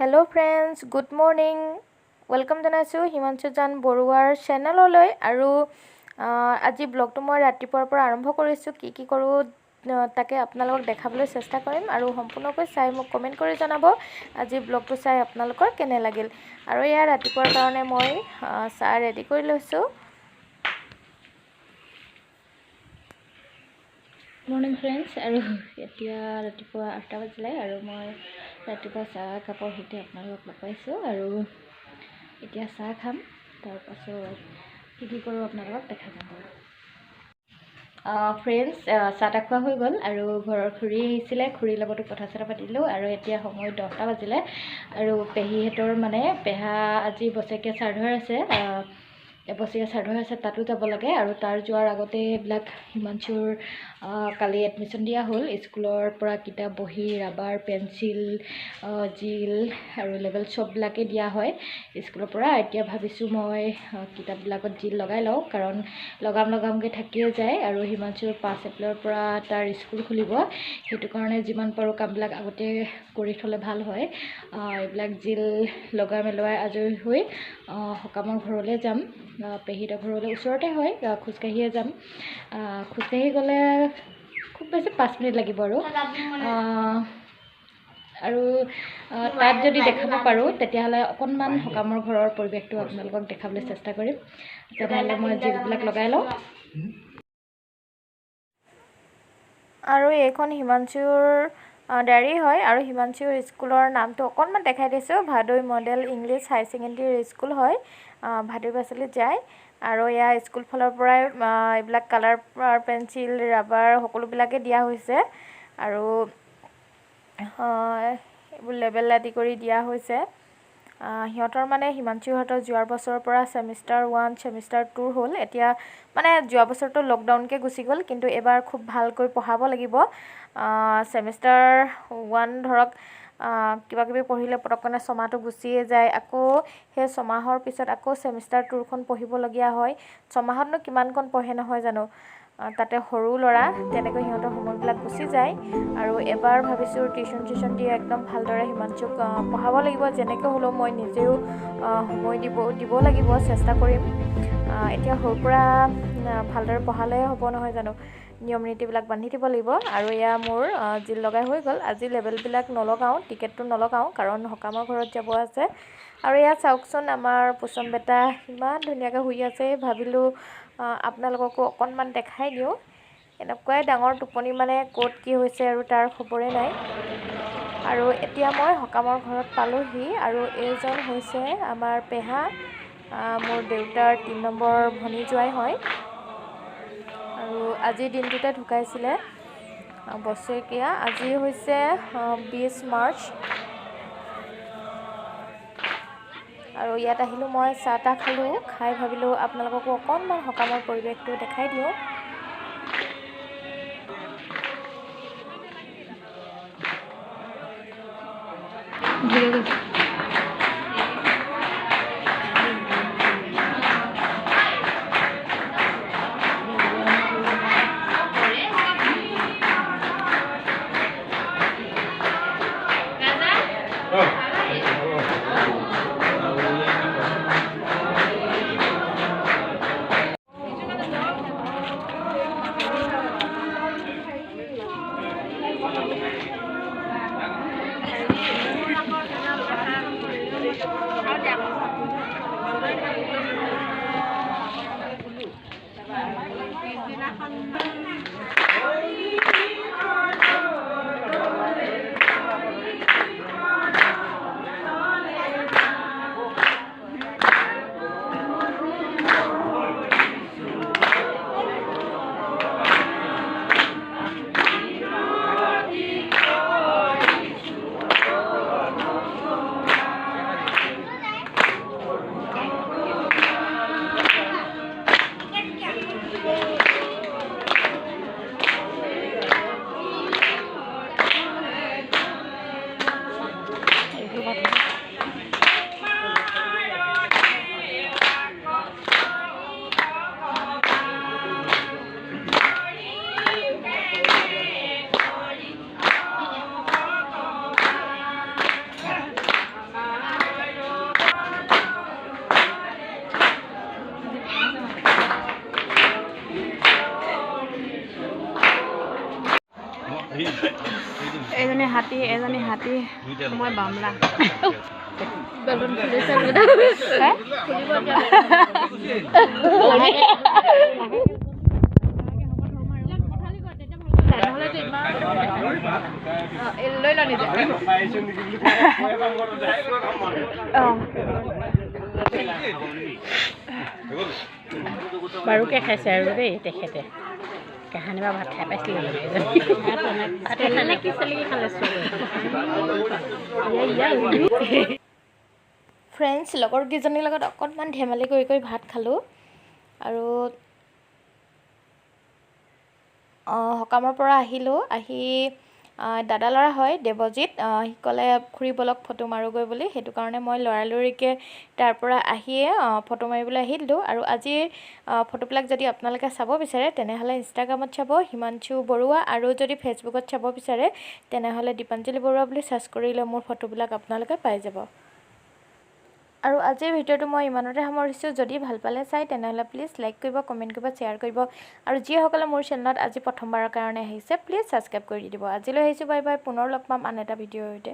Hello friends, good morning. Welcome জনাইছোঁ হিমাংশু জান বৰুৱাৰ চেনেললৈ। আৰু আজি ব্লগটো মই ৰাতিপুৱাৰ পৰা আৰম্ভ কৰিছোঁ। কি কি কৰোঁ তাকে আপোনালোকক দেখাবলৈ চেষ্টা কৰিম আৰু সম্পূৰ্ণকৈ চাই মোক কমেণ্ট কৰি জনাব আজি ব্লগটো চাই আপোনালোকৰ কেনে লাগিল। আৰু এয়া ৰাতিপুৱাৰ কাৰণে মই চাহ ৰেডি কৰি লৈছোঁ। মৰ্ণিং ফ্ৰেণ্ডছ, আৰু এতিয়া ৰাতিপুৱা 8টা বাজিলে আৰু মই ৰাতিপুৱা চাহ কাপৰ সৈতে আপোনালোকক লগ পাইছোঁ। আৰু এতিয়া চাহ খাম, তাৰপাছত কি কি কৰোঁ আপোনালোকক দেখাই যাম বাৰু। ফ্ৰেণ্ডছ, চাহ তাহ খোৱা হৈ গ'ল আৰু ঘৰৰ খুৰী আহিছিলে, খুৰীৰ লগতো কথা চথা পাতিলোঁ। আৰু এতিয়া সময় 10টা বাজিলে আৰু পেহীহঁতৰ মানে পেহা আজি বছেৰেকীয়া শ্ৰাদ্ধ আছে, এবছৰীয়া শ্ৰাদ্ধ আছে, তাতো যাব লাগে। আৰু তাৰ যোৱাৰ আগতে এইবিলাক হিমাংশুৰ কালি এডমিশ্যন দিয়া হ'ল। স্কুলৰ পৰা কিতাপ বহী, ৰাবাৰ, পেঞ্চিল, জিল আৰু লেবেল চববিলাকেই দিয়া হয় স্কুলৰ পৰা। এতিয়া ভাবিছোঁ মই কিতাপবিলাকত জিল লগাই লওঁ, কাৰণ লগাম লগামকৈ থাকিয়ে যায়। আৰু হিমাংশুৰ 5 এপ্ৰিলৰ পৰা তাৰ স্কুল খুলিব, সেইটো কাৰণে যিমান পাৰোঁ কামবিলাক আগতে কৰি থ'লে ভাল হয়। এইবিলাক জিল লগাই মেলোৱাই আজৰি হৈ সকামৰ ঘৰলৈ যাম। পেহীহঁতৰ ঘৰলৈ ওচৰতে হয়, খোজকাঢ়িয়ে যাম। খোজকাঢ়ি গ'লে খুব বেছি 5 মিনিট লাগিব। আৰু আৰু তাত যদি দেখাব পাৰোঁ তেতিয়াহ'লে অকণমান সকামৰ ঘৰৰ পৰিৱেশটো আপোনালোকক দেখাবলৈ চেষ্টা কৰিম। তেনেহ'লে মই জিলবিলাক লগাই লওঁ। আৰু এইখন হিমাংশুৰ ডায়েৰী হয় আৰু হিমাংশুৰ স্কুলৰ নামটো অকণমান দেখাই দিছোঁ। Bhadoi model English higher secondary school হয়, ভাদৈ পাচলিত যায়। আৰু এয়া স্কুল ফালৰ পৰাই এইবিলাক কালাৰ পেঞ্চিল, ৰাবাৰ সকলোবিলাকে দিয়া হৈছে আৰু এইবোৰ লেবেল আদি কৰি দিয়া হৈছে। সিহঁতৰ মানে হিমাংশুহঁতৰ যোৱাৰ বছৰৰ পৰা ছেমিষ্টাৰ 1, ছেমিষ্টাৰ 2 হ'ল। এতিয়া মানে যোৱা বছৰটো লকডাউনকৈ গুচি গ'ল, কিন্তু এইবাৰ খুব ভালকৈ পঢ়াব লাগিব। ছেমিষ্টাৰ 1 ধৰক কিবা কিবি পঢ়িলে পটককেনে ছমাহটো গুচিয়ে যায়। আকৌ সেই ছমাহৰ পিছত আকৌ ছেমিষ্টাৰ 2খন পঢ়িবলগীয়া হয়। ছমাহতনো কিমানকণ পঢ়ে নহয় জানো, তাতে সৰু ল'ৰা, তেনেকৈ সিহঁতৰ সময়বিলাক গুচি যায়। আৰু এবাৰ ভাবিছোঁ টিউশ্যন চিউশ্যন দি একদম ভালদৰে হিমাংশুক পঢ়াব লাগিব। যেনেকৈ হ'লেও মই নিজেও সময় দিব লাগিব, চেষ্টা কৰিম। এতিয়া সৰুৰ পৰা ভালদৰে পঢ়ালেহে হ'ব নহয় জানো, নিয়ম নীতিবিলাক বান্ধি দিব লাগিব। আৰু এয়া মোৰ জিল লগাই হৈ গ'ল। আজি লেবেলবিলাক নলগাওঁ, টিকেটটো নলগাওঁ, কাৰণ সকামৰ ঘৰত যাব আছে। আৰু এয়া চাওকচোন আমাৰ পুচম বেটা ইমান ধুনীয়াকৈ শুই আছে, ভাবিলোঁ আপোনালোককো অকণমান দেখাই দিওঁ। এনেকুৱাই ডাঙৰ টোপনি, মানে ক'ত কি হৈছে আৰু তাৰ খবৰেই নাই। আৰু এতিয়া মই সকামৰ ঘৰত পালোহি আৰু এইজন হৈছে আমাৰ পেহা, মোৰ দেউতাৰ 3 নম্বৰ ভনী জোঁৱাই হয়। আৰু আজিৰ দিনটোতে ঢুকাইছিলে বছেৰেকীয়া। আজি হৈছে 20 মাৰ্চ। আৰু ইয়াত আহিলোঁ মই চাহ তাহ খালোঁ, খাই ভাবিলোঁ আপোনালোককো অকণমান সকামৰ পৰিৱেশটো দেখাই দিওঁ। এজনী হাতী, এজনী হাতী, মই বামলা। বেলুন ফুলিছে। হে? লৈ ল নিজে। অঁ। বাৰুকে খাইছে আৰু দেই তেখেতে। কাহানিবা ভাত খাই পাইছিলে জানো এজনী? ভাতে চেলেকি চেলেকি খালে। ফ্ৰেণ্ডছ, লগৰ কেইজনীৰ লগত অকণমান ধেমালি কৰি কৰি ভাত খালোঁ আৰু সকামৰ পৰা আহিলোঁ। আহি দাদা ল'ৰা হয় দেৱজিত, সি ক'লে খুৰী ব'লক ফটো মাৰোগৈ বুলি। সেইটো কাৰণে মই লৰালৰিকৈ তাৰ পৰা আহিয়ে ফটো মাৰিবলৈ আহিলোঁ। আৰু আজিৰ ফটোবিলাক যদি আপোনালোকে চাব বিচাৰে, তেনেহ'লে ইনষ্টাগ্ৰামত চাব হিমাংশু বৰুৱা, আৰু যদি ফেচবুকত চাব বিচাৰে, তেনেহ'লে দীপাঞ্জলি বৰুৱা বুলি চাৰ্চ কৰিলে মোৰ ফটোবিলাক আপোনালোকে পাই যাব। আৰু আজিৰ ভিডিঅ'টো মই ইমানতে সামৰিছোঁ। যদি ভাল পালে চাই, তেনেহ'লে প্লিজ লাইক কৰিব, কমেণ্ট কৰিব, শ্বেয়াৰ কৰিব আৰু যিসকলে মোৰ চেনেলত আজি প্ৰথমবাৰৰ কাৰণে আহিছে, প্লিজ ছাবস্ক্ৰাইব কৰি দিব। আজিলৈ আহিছোঁ, বাই বাই। পুনৰ লগ পাম আন এটা ভিডিঅ'ৰ সৈতে।